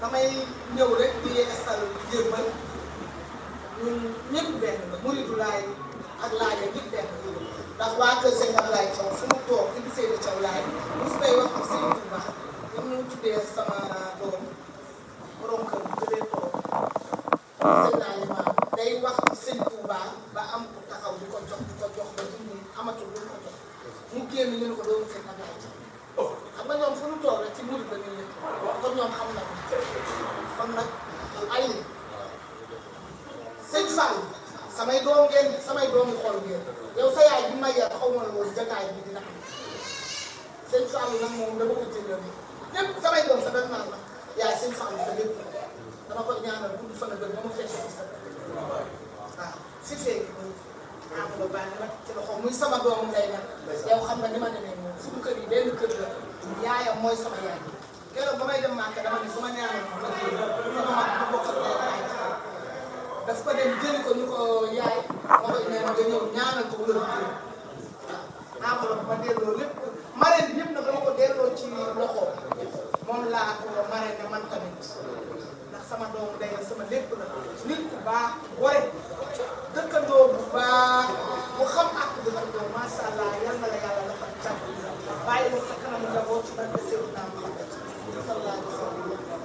damay ñëw rek di yeesal jébbal ñun ñëpp benn la Mouride Laay ak Laay ñëpp benn la ndax waa kër Sëñ Ablaye Thiaw fu mu toog di Seydou Thiaw Laay bu su may wax ak Sëñ Touba ñoom ñu tuddee sama doom borom kër bu jëlee toog sëñ naa li maam day wax Sëñ Touba ba am ku taxaw di ko jox ba ñu amatul lu ko jox mu génn ñu ne ko doomu Sëñ Ablaye Thiaw xam nga ñoom fu mu toog rek ci Mouride la ñuy yëg kon ñoom xam na kon nag ay sëñ Fall samay doom ngeen samay doomu xol ngeen yow sa yaay bi ma yar xaw ma la woon jataay bi dina am sëñ Fall nag moom dama ko jëlee ñëpp samay doom sa benn naan la yaay sëñ Fall sa lépp dama ko ñaanal gudd fan ak ba mu fekk si sa waaw si fekk am la bàyyi nag ci loxo muy sama doomu ndey nag yow xam nga ni ma demee moom suñu kër yi benn kër la yaayam mooy sama yaay keroog ba may dem Màkka dama ne su ma ñaanal ma sama mag bu bokk ak daf ko dem jëli ko ñu ko yaay ma koy nee na nga ñëw ñaanal ko wala waaw enveloppe ma delloo lépp marraine bi yëpp nag dama ko delloo ci loxo moom laa ko marraine man tamit ndax sama doomu day la sama lépp la nit ku baax gore dëkkandoo bu baax mu xam ak dëkkandoo macha allah yal na la yàlla dafa càmm bàyyi la sa kanam njaboot ci barke Seydou Naam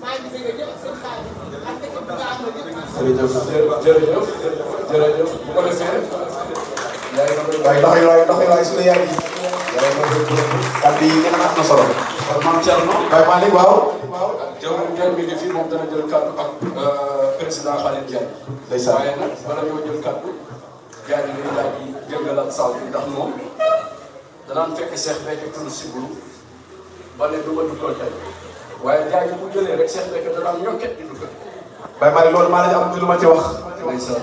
maa ngi dégg ñëpp seen xaalis ak dëkk bi nga am na ñëpp. jërëjëf bu ko defee. waaye doxee suñu yaay yi. kàddu yi gën a am na solo. kon maam Thierno. waaye maa ngi waaw. jaww ji mi ngi fi moom dana jël kàddu ak président Khalil Diagne. ndeysaan waaye nag bala ñoo jël kàddu. gars yi dañuy daal di jëngalaat saal bi ndax moom danaan fekk Cheikh Béthio Thioune Sibourou ba ne du ma duggal tey waaye gars yi bu jëlee rek Cheikh Béthio danaan ñokket di duggal. waaye maa ngi loolu maa ngi am lu ma ci wax. ndeysaan.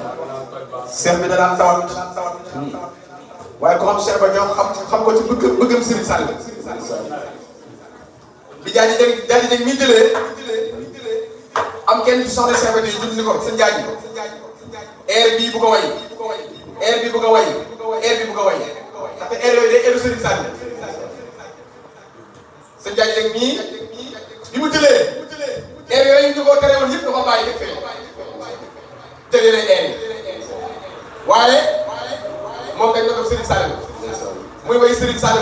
Cheikh bi da daan tawat. waaye ko xam Cheikh ba ñoom xam ko ci bëggam Serigne Sall. bi jaaji nag mi jëlee am kenn ci soxna Cheikh ba nii jub ni ko seen jaaji air bii bu ko way air bi bu ko way air bi bu ko way ndaxte air yooyu day airu Serigne Sall seen jaaji nag mii bi mu jëlee air yooyu ñu ko terewoon yëpp da ko bàyyi fee jëlee nañ air yi waaye moom dañ ko def Serigne Sall muy way Serigne Sall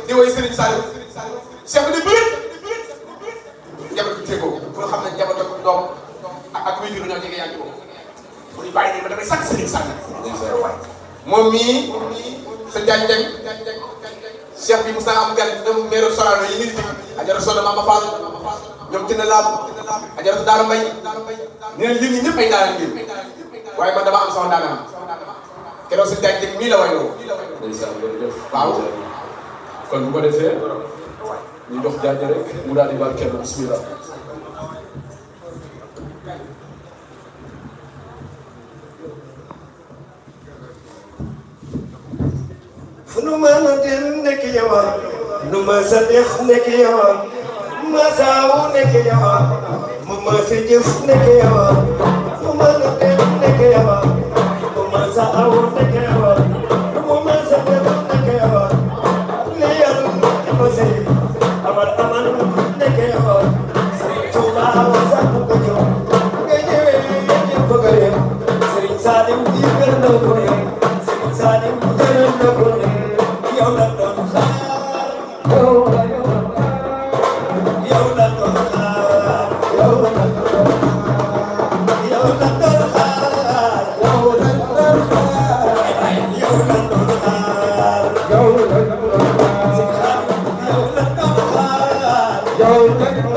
di way Serigne Sall Cheikh bi di bëri njabootu Tégo pour xam ne njabootu doom ak muy jur ñoo jege yaa ngi ko pour ñu bàyyi ba damay sant Serigne Sall moom mii sa Diagne Cheikh bi mos naa am gan ñoom meeru Sorano yi ngi di Adjara Soda Mama Fall ñoom Tina Lam Adjara Daara Mbay nee na lim ñi ñëpp ay daara ngir waaye man dama am sama daanam keroog sa Diagne mii la wayloo waaw kon bu ko defee ñu jox Diagne rek mu daal di barkeelu bismillah. fu nu mën a dem nekk yow nu ma sa def nekk yow ma saawu nekk yow mu ma sa jëf nekk yow fu mën a dem nekk yow mu ma sa aw nekk yow mu ma sa def nekk yow li yàlla ma sey amal nekk yow Serigne Touba wa sax ko jox nga ñëwee ñëpp nga yem Serigne Saliou di gën na ko ne Serigne Saliou gën na ko ne yow la doon xaar yow la doon xaar yow la doon xaar yow la doon xaar yow la doon xaar yow la doon xaar yow la doon xaar yow la doon xaar yow la doon xaar yow la